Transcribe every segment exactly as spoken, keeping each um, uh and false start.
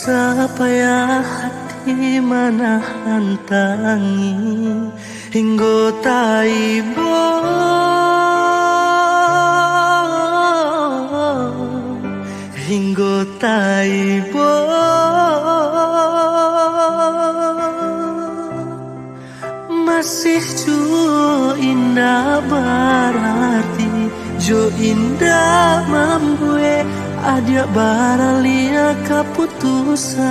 Sapayah hati manahan tangih hinggo taibo, hinggo taibo. Masih juo indak bararti, jo indak mambuek adiak baraliak kaputusan.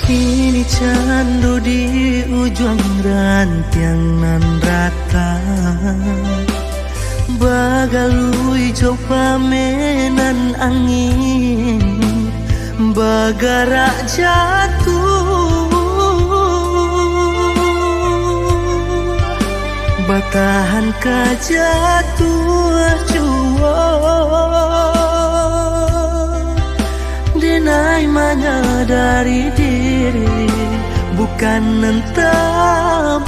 Kini cando di ujuang rantiang nan ratang, bagalui jo pamenan angin, bagarak jatuah, batahan ka jatuah juo. Denai manyadari diri bukan nan tabaiak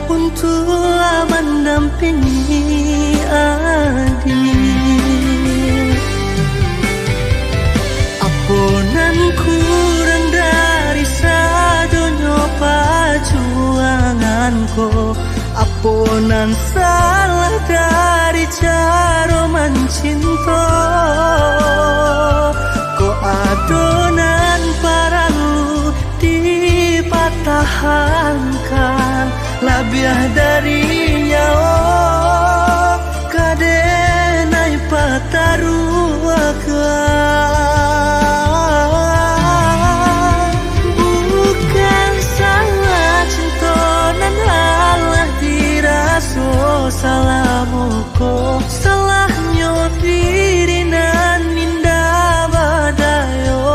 untuak mandampingi adiak. Apo nan kurang dari sadonyo pajuangan ko? Apo nan salah dari caro mancinto? Kok ado nan paralu dipatahankan, labiah dari nyawo ka denai pataruahkan. Bukan salah cinto nan alah diraso salamo ko, salahnyo diri nan indak badayo.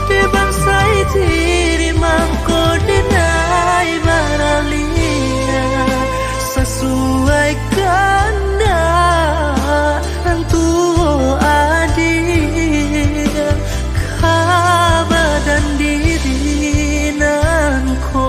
Dibansai diri mangko dinai baraliak, sasuai kandak nan tuo adiak ka badan diri nan ko.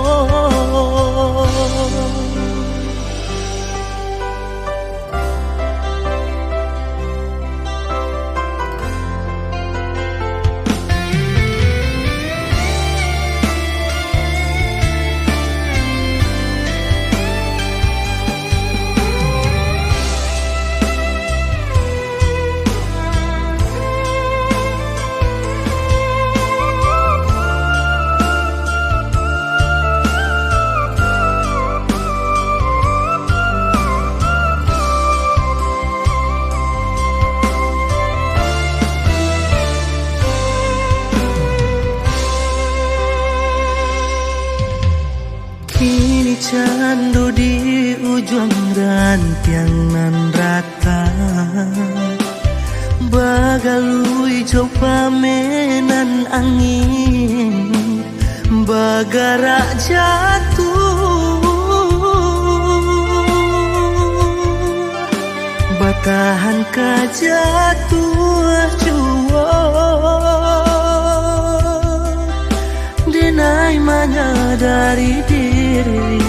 Kini cando di ujuang rantiang nan ratang, bagalui jo pamenan angin, bagarak jatuah, batahan ka jatuah juo. Denai manyadari diri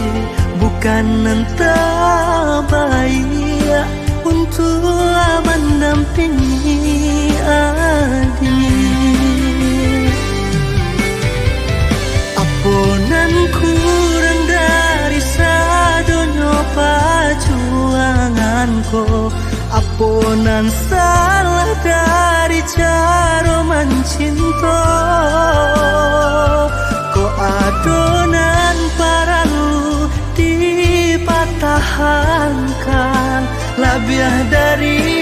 bukan nan tabaiak untuak mandampingi adiak. Apo nan kurang dari sadonyo pajuangan ko? Apo nan salah dari caro mancinto? Kok ado nan paralu dipatahankan, labiah dari